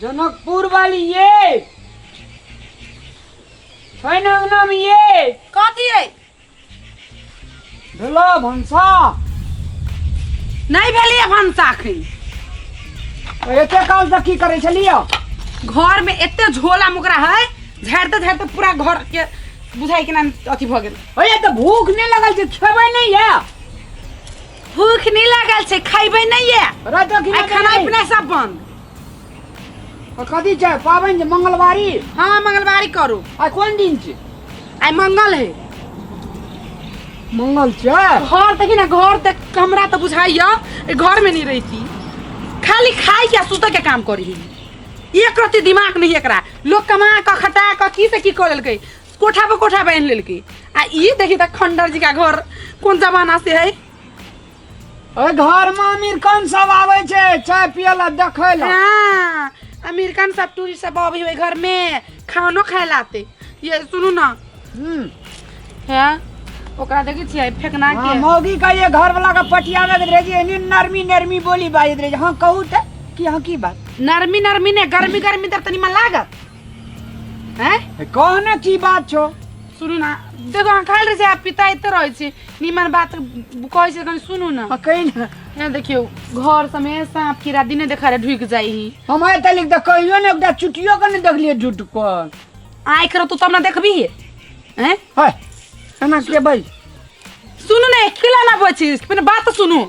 जनकपुर वाली ये छै ने अंगना में ये। कथी है? भेलो भनसा? नहीं भेलिए भनसा अखन। एते काल तक की करै छलियै? घर में एते झोला मुकरा है, झाड़ते झाड़ते पूरा घर के बुझाई के ना अथी भऽ गेल। अरे तऽ भूख नहि लगल छै? खेबै नहि ये? भूख नहीं लागल छै, खैबै नहीं ये। रातिक आइ खाना पीना सब बंद। कथी छै, पाबनि छै मंगलवारी? हाँ, मंगलवारी करू। आइ कोन दिन छै? आइ मंगल है। मंगल छै। घर देखी ना, घर देख हमरा तऽ बुझाइया ए घर में नहीं रहती, खाली खाई के आ सुते के काम करी, एक रत्ती दिमाग नहीं एकरा। लोग कमा कऽ खटा कऽ की से की कऽ लेलकै, कोठा पर कोठा बान्हि लेलकै, आ ई देखी तऽ खंडर जी का घर कोन जमाना से है। ओहि घर में अमेरिकन सब आबै छै चाय पियै ला, देखै ला। हाँ, अमेरिकन सब टूरिस्ट सब अबै ओहि घर में खानो खाए लाते। ये सुनू ना। है ओकरा देखै छियै फेकना हाँ, के। मौगी का ये घर वाला का पटियावे के रहे छै, एनी नरमी नरमी बोली बाजैत रहे छै। हाँ, कहू तऽ कि हाँ, की बात? नरमी नरमी ने, गर्मी गर्मी तर तनी मन लागत हैं। कह ने, की बात छौ? सुनू ना, देखो अहाँ खायल रहै छै आ पिता एते रहै छै, निमन बात कहै छै, कनि सुनू ना। हाँ, कही ने। यहाँ देखियौ, घर सबमे साँप कीड़ा दिने देखारे ढुकि जाइ ही। हम आइ तक तऽ कहियो ने एकटा चुटियो के ने देखलियै झूठ कर। आँखि रहतौ तब ने देखबी हैं। है एना के भाई? सुनू ने, किला ना बची पहिने बात सुनू।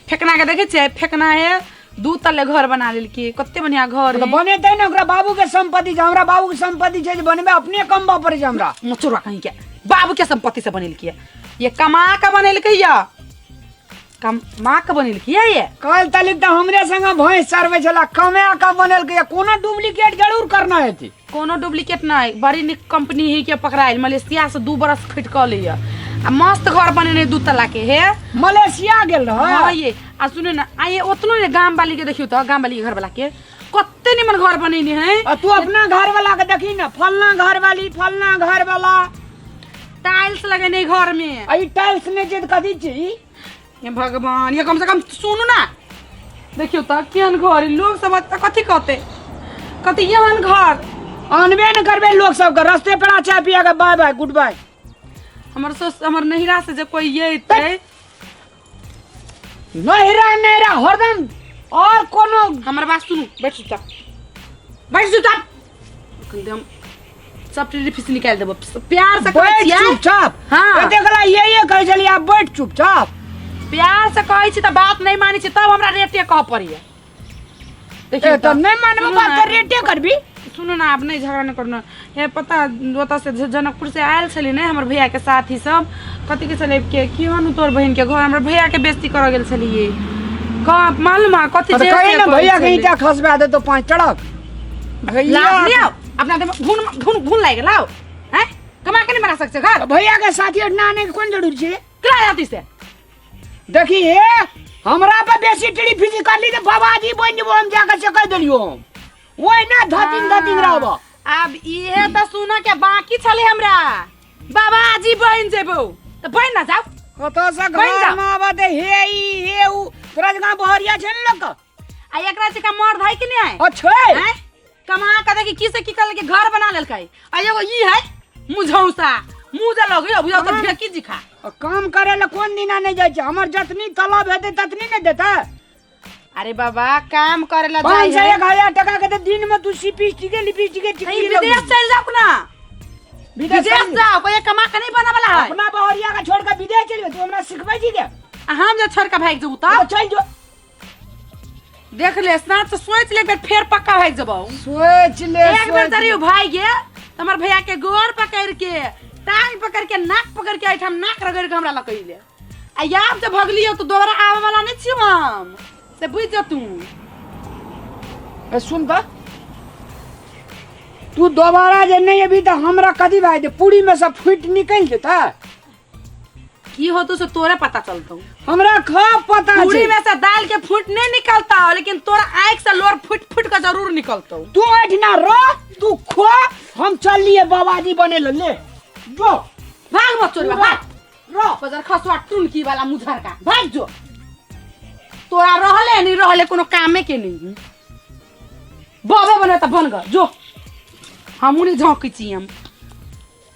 फेकना के देखै छियै? फेकना है दू तल्ले घर बना लेलकै, कते बढ़िया घर तऽ है। बनेतै ने, ओकरा बाबू के संपत्ति छै, हमरा बाबू के संपत्ति छै जे बनबे अपने कमबऽ पड़ै छै हमरा? मचुरवा कहीं के, बाबू के संपत्ति से बनेलकै ये, कमा के बनेलकै या कमा के बनेलकै ये। काल्हि तलिक तऽ हमरे संगे भैंस चरबै छला, कमा कऽ बनेलकै, कोनो डुप्लीकेट जरूर करना हेतै। कोनो डुप्लीकेट नहि, बड़ी नीक कंपनी ही के पकड़ायल मलेशिया से, 2 बरस खटि कऽ लैया आ मस्त घर बनेने दू तल्ला के हे। मलेशिया गेल रहै? हाँ ये, आ सुनू ने, आ ये ओतनो ने गाम वाली के देखियौ तऽ, गाम वाली के घर वाला के कते निमन घर बनेने है। आ तू अपना घर वाला के देखी ने, फलना घर वाली, फलना घर वाला। टाइल्स लगेने घर में। आ ई टाइल्स नहि छै तऽ कथी छै ई? हे भगवान, ये कम से कम सुनू ना, देखियौ तऽ केहन घर है, लोग सब तऽ कथी कहते, कथी एहन घर? आनबे ने करबै लोक सबके, रस्ते पर चाय पिया के बाय बाय गुड बाय। हमर सस हमर नहिरा से जे कोई अयतै। नहिरा नहिरा हरदम और कोनो। हमर बात सुनू, बैठ चुपचाप, बैठ चुपचाप। एखन तऽ हम सब चीज फीस निकालि देबो, प्यार से कहै बैठ छियै। चुपचाप। हाँ। एते कला ये कहै छलियै, आब बैठ चुपचाप। प्यार से कहै छी तऽ बात नहि मानै छी, तब हमरा रेटे कहऽ पड़ैया। देखियौ। ए, तऽ नहि मानबो सुनू बात ना। तऽ रेटे करबी। सुनू ना, आब नहि झगड़ा नहि करू ना। हे पता ओतऽ से जनकपुर से आयल छली ने हमर भैया के साथी सब, कथी के छलै के केहन तोर बहिन के घर, हमर भैया के बेइज्जती करऽ गेल छलियै, कह मालूम है कथी तऽ जे कही से ने कहै भैया के छलै। ईंटा खसबा देतो पाँच ट्रक भैया। लाओ, ले आओ अपना देह में घुन घुन घुन लागि गेल, लाओ हैं, कमा के नहीं बना सकते घर? भैया के साथी ओहिना आने के कोन जरूरी छै? करा जाती से। देखी हे, हमरा पर बेसी टिड़ी फिजी करली तऽ बाबाजी बनि जेबो हम, जाके से कहि देलियो हम, ओहिना धतिंग धतिंग रहब। आब इहे तऽ सुनऽ के बाकी छलै हमरा, बाबाजी बनि जेबो तऽ बनि ना जाओ। कतऽ से बनि घर जाओ। में आबऽ दे हे ई हे उ, तोरा जकाँ बहरिया छै ने लोक के। आ एकरा जकाँ मर्द है कि नहीं है? अच्छे। हैं? कमा के देखी की से की कर के घर बना लेलकै, आ एगो ई है मुझौसा, मुँह जे लगै बुझाउ तऽ ढेकी जी खा। आ काम करे ला कोन दिना नहि जाइ छै, हमर जतनी तलब हेतै ततनी ने देतै। अरे बाबा, काम करे ला पाँच जाइ सौ है। 1000 टका के तऽ दिन में तू सिपिस्टिके लिपस्टिके कहीं टिकली विदेश लगबी। चलि जाउ ना। विदेश विदेश चलि जाओ, कोई कमा के नहीं बना वाला है। अपना बहरिया के छोड़ के विदेश चलि तू हमरा सिखबै छी के? आ हम जे छोड़ के भागि जेबू तो तब? चलि जो। देख ले, स्नात से सोच ले, एक बेर फेर पक्का भागि जेबौ। सोच ले। एक बेर सोच जरी भागि गे तऽ हमर भैया के गोर पकड़ के, टांग पकड़ के, नाक पकड़ के, एहिठाम नाक रगड़ के हमरा लकैले। आ आब जे भगलियो तऽ दोबारा आबे वाला नहि छियौ हम, से बुझि जा तू। ए, सुन तऽ, तू दोबारा जे नहि अबी तऽ हमरा कथी भए जेतै? पूरी में से फूटि निकलि जेतै? की होतो से तोरे पता चलतौ। हमरा खब पता पूरी छै। में से दाल के फूट नहीं निकलता हो, लेकिन तोरा आँख से लोर फूट फूट के जरूर निकलतौ। तू एहिठिना रह, तू खो, हम चललिए बाबाजी बने ले, ले जो। भाग मत चोरवा, भाग। रह। बजर खसुआ टुनकी वाला मुझर का, भाग जो। तोरा रहले नहीं रहले कोनो कामे के नहीं, बबे बनबे तऽ बन ग जो। हमहूँ नहि झोंकै छी हम।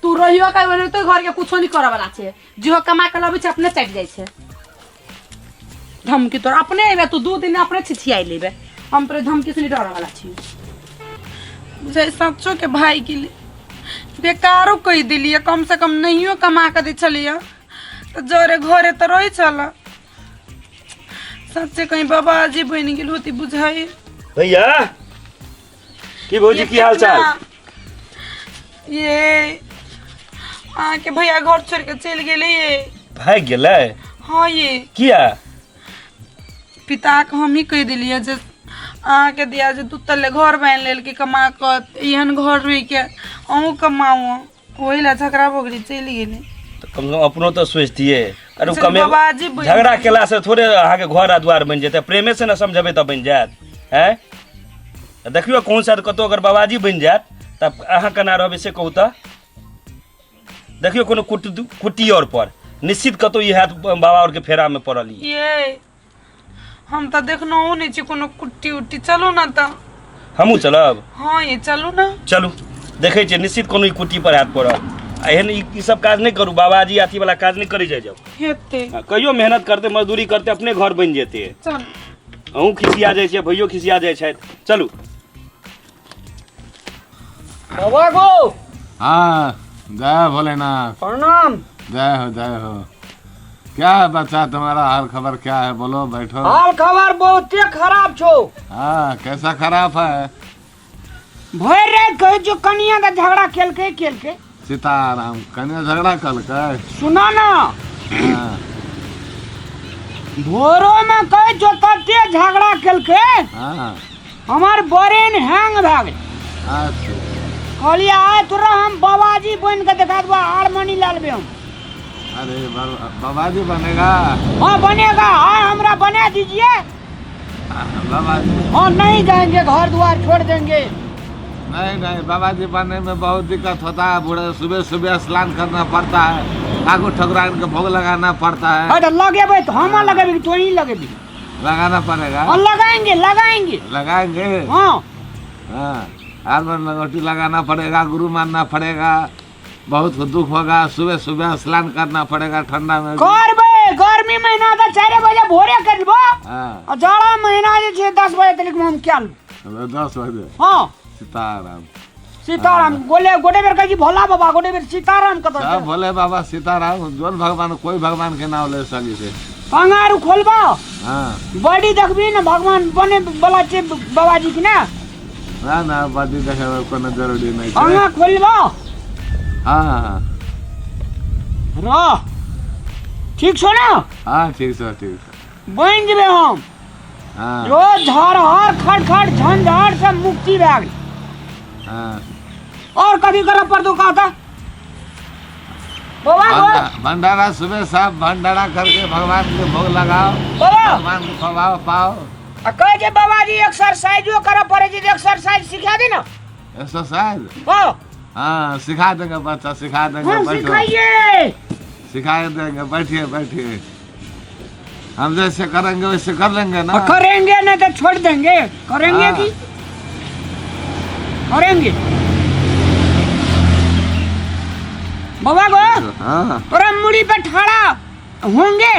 तू रहियो के ओनाहितो घर के कुछो नहीं करे वाला छै, जेहो कमा के लबै छै अपने चटि जाइ छै। धमकी तोर अपने एबे तू 2 दिन अपने छिछियाइ लेबे, हम तोरे धमकी से नहीं डरे वाला छी। बुझाइ सच्चो के भाई गेलै, बेकारो कहि देलियै, कम से कम नहियो कमा के दै छलियै तऽ जरे घरे तऽ रहै छल। सच्चे कहीं बाबाजी बनि गेल होती बुझाइ। भैया की भौजी की हाल चाल? ये अहाँके भैया घर छोड़ के चलि गेलै ये। भागि गेलै? हाँ ये। किया? पिता के हम ही कहि देलियै जे अहाँके दिया जे 2 तल्ले घर बान्हि लेलकै कमा कऽ, एहन घर रहि के अहूँ कमाउ, ओहि लए झगड़ा भऽ गेलै चलि गेलै। तऽ कम से कम अपनो तऽ सोचतियै। अरे से कमे बाबाजी बनि झगड़ा केला से थोड़े अहाँके घर आ दुआर बनि जेतै, प्रेमे से ने समझेबै तऽ बनि जायत। हैं देखियौ कोन शायद कतहु अगर बाबाजी बनि जायत तब अहाँ केना रहबै से कहू तऽ। देखियौ कोनो कुट्टी और पर निश्चित कतहु ई हैत बाबा और के फेरा में पड़ल ई। ये हम तऽ देखनहुँ नहि छी कोनो कुट्टी उट्टी, चलू ने तऽ। हमहूँ चलब? हाँ ये चलू ने। चलू देखै छियै निश्चित कोनो ई कुट्टी पर हैत पड़ल। आ एहन ई सब काज नहि करू, बाबाजी अथी वाला काज नहि करै जाइ जाउ। हेतै। हाँ, कहियो मेहनत करतै मजदूरी करतै अपने घर बनि जेतै। चल। अहूँ खिसिया जाइ छियै, भैयो खिसिया जाइ छथि। चलू। बाबा गो। हाँ जय भोलेनाथ। प्रणाम। जय हो जय हो। क्या है बच्चा तुम्हारा हाल खबर क्या है, बोलो बैठो। हाल खबर बहुते खराब छो। हाँ कैसा खराब है? भरि राति कहै छो कनिया के झगड़ा केलकै केलकै। सीताराम कनिया झगड़ा कलकै? सुना ना। हाँ। भोरो में कहै छो तते झगड़ा केलकै। हाँ। हमार ब्रेन हैंग भए गेल। अच्छा। कहलियै आइ तोरा हम बाबाजी बनि के देखा देबो, आर मनी लए लेबै हम। अरे बाबाजी बनेगा? हाँ बनेगा, आय हमरा बना दीजिए। बाबाजी? हाँ नहीं जाएंगे, घर द्वार छोड़ देंगे। नहीं नहीं बाबाजी बनने में बहुत दिक्कत होता है, बूढ़े सुबह सुबह स्नान करना पड़ता है, ठाकुर ठकुराइन के भोग लगाना पड़ता है। हाँ तो लगेबे तो हम लगेबे कि तू ही लगेबी? लगाना पड़ेगा। हाँ लगाएंगे लगाएंगे। लगाएंगे? हाँ। हाँ आलमन लंगोटी लगाना पड़ेगा, गुरु मानना पड़ेगा, बहुत दुख होगा, सुबह सुबह स्नान करना पड़ेगा ठंडा में। करबे गर्मी महीना तो 4 बजे भोरे कर लेबो। हाँ। और जाड़ा महीना जे छै 10 बजे तक हम क्या लेबो। 10 बजे? हाँ। सीताराम। सीताराम गोले गोटे बेर कहै छी भोला बाबा, गोटे बेर सीताराम कतऽ सब छै? भोले बाबा सीताराम जोन भगवान कोई भगवान के नाम ले सकी छै। कंगारू खोलबो? हाँ। बॉडी देखबी ने भगवान बने वाला छै बाबाजी की ना? ना ना बॉडी देखे में कोनो जरूरी नहीं छै। अंगा खोलबो? हाँ हाँ हाँ। रह ठीक छो ना? हाँ ठीक छो ठीक छो। बनि जेबै हम। हाँ। जो झरहर खट खट झंझट से मुक्ति भए गेल। हाँ। और कथी करऽ पड़तौ कहता? बाबा गो। भंडारा सुबह शाम भंडारा करके भगवान के भोग लगाओ। बाबा। भगवान के खवाओ पाओ। आ कहै छै बाबाजी एक्सरसाइजो करऽ पड़ै छै, एक्सरसाइज सिखा दे ना। एक्सरसाइज? हाँ। हाँ सिखा देंगे बच्चा, सिखा देंगे, हम बैठो। सिखाइए। सिखा देंगे, बैठिए बैठिए, हम जैसे करेंगे वैसे कर लेंगे ना। और करेंगे नहीं तो छोड़ देंगे, करेंगे हाँ। कि करेंगे। बाबा गो। हाँ। तोरा मुड़ी पे ठाड़ा होंगे?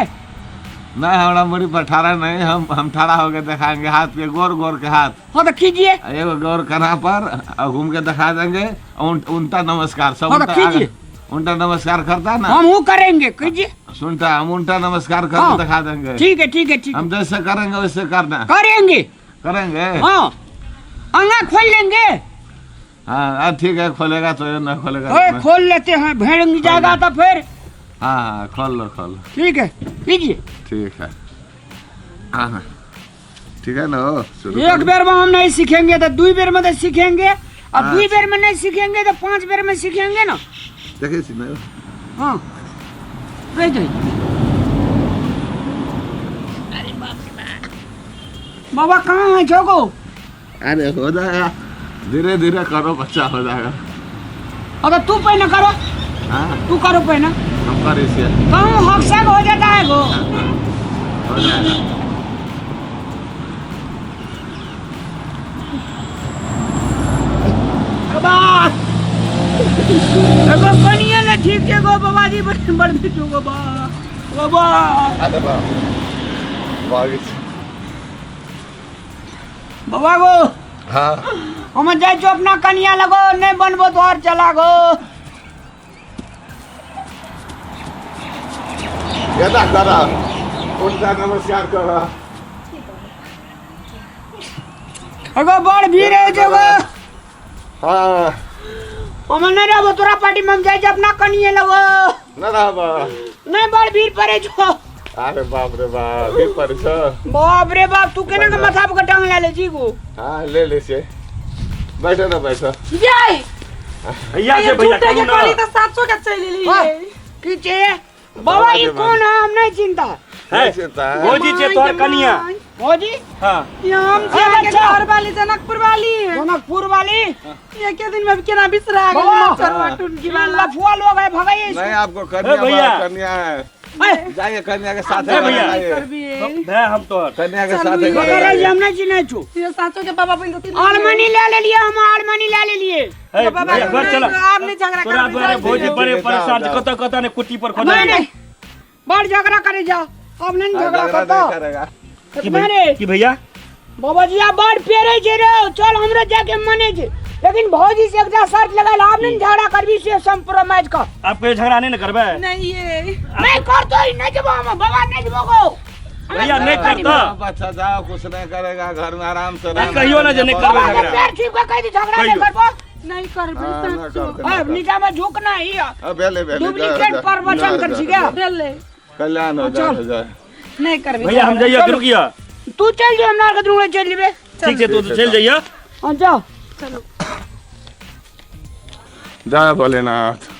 नहीं हमारा मुड़ी पर ठाड़ा नहीं, हम ठाड़ा होके दिखाएंगे, हाथ के गोर गोर के हाथ। हाँ तो कीजिए। एगो गोर कन्हा पर और घूम के दिखा देंगे, उनका नमस्कार सब। हाँ तो उनका कीजिए। आगे, उनका नमस्कार करता है ना, हम वो करेंगे, कीजिए। सुनता हम उनका नमस्कार करके हाँ। दिखा देंगे। ठीक है ठीक है ठीक है। हम जैसे करेंगे वैसे करना। करेंगे। करेंगे? हाँ अंगा खोल लेंगे। हाँ हाँ ठीक है, खोलेगा तो ना खोलेगा ओए, तो खोल लेते हैं, भेड़ जाएगा तो फिर। हाँ हाँ खोल लो खोल लो। ठीक है कीजिए। ठीक है। हाँ हाँ ठीक है ना, ओ, शुरू एक करो। बेर में हम नहीं सीखेंगे तो 2 बेर में तो सीखेंगे, और हाँ। 2 बेर में नहीं सीखेंगे तो 5 बेर में सीखेंगे ना। देखिए सी ना। हाँ रह जाइए। अरे बाप रे बाप। बाबा कहाँ है छोको? अरे हो जाएगा, धीरे धीरे करो बच्चा, हो जाएगा। अगर तू पहले करो। हाँ। तू करो पहले। हम कर इसे। कहूँ हक्सक हो जाता है वो। हो जाएगा। एगो कनिए ने ठीक छै गो बाबाजी बड़ बड़ बिटू गो बा बाबा। अरे बाप भागी छी। बाबा गो। हाँ। हम जाइ छौ अपना कनिया लगो, नहीं बनबो तो और चला गो। गेदा करा, उनका नमस्कार करा। एगो बड़ भीड़ है छै गो। हाँ। हम नहीं रहबो तोरा पार्टी में, हम जाइ छी अपना कनिए लगो। न रहबो। नहीं, बड़ भीड़ पड़े छौ। अरे बाप रे बाप, भीड़ पड़े छौ। बाप रे बाप, तू केना के माथा पर के टांग ले ले छी गो? हाँ, ले ले छे। बैठो ना, बैठो। ये भैया से भैया झूठे के कहू ना। कहली तऽ 700 के चलि एली। हाँ, की छै बाबा, ई कोन है? हम नहीं चिंता। है नहीं चिंता है। भौजी छै तोहर कनिया। भौजी? हाँ। ये हम छी ए, अहाँके बच्चा। घर वाली, जनकपुर वाली। जनकपुर वाली। एके दिन में केना बिसरा गेल बाबा। मच्छरवा टुनकी वाला। लफुआ लोग है, भगाइए इसको। नहीं, आपको कन्या ए, भैया। बड़ा कन्या है। ए, जाइए कन्या के साथ। ए, भैया। करबिए। भाय हम तोहर। कन्या के चलू साथ। ये। मगर ये हम नहीं चिन्है छु। ये साचो के बाबा बनि जतिन। आलमनी ले लेलिए हम, आलमनी ले लेलिए। है बाबा भैया, घर चला। आब नहीं झगड़ा तोरा करबै, दुआरे जाइ भौजी छी। बड़े जाओ, परेशान छै। जाओ। कतऽ कतऽ ने कुट्टी पर खोदल। नहीं नहीं, बड़ झगड़ा करे जा, अब नहीं झगड़ा झगड़ा करता। नहीं करेगा। की कितना भैया रे की भैया? बाबा जी, आप बड़ पेरे छे रे, चल हमरे जाके मने छे, लेकिन भौजी से एकटा शर्त लगाल, आप नहीं झगड़ा करबी से संप्रोमाइज कर। आप कहियो झगड़ा नहीं ने करबै? नहीं ये नहीं करतो ही नहीं जबो हम, बाबा नहीं जबो गो। भैया नहीं करता। बच्चा जाओ, कुछ नहीं करेगा, घर में आराम से रहना। कहियो ना जे नहीं करबै बाबा के झगड़ा। पैर छीप के कह दी झगड़ा नहीं कहियो। करबो। नहीं करबै। हाँ, ना साचो। करते, ना अब नीचा में झुकना ही है। करते। अब भेले भेले डुप्लीकेट जा, पर वचन जा, कर जा, छी क्या? जा। भेलै। कल्याण हो जाए, हो जाए। नहीं करबै। भैया हम जाइए कि रुकिए? तू चल जो, हमरा के दुनू चल जेबे। ठीक छै, तू चलि जइए। हां, जाओ। चलू। जय भोलेनाथ।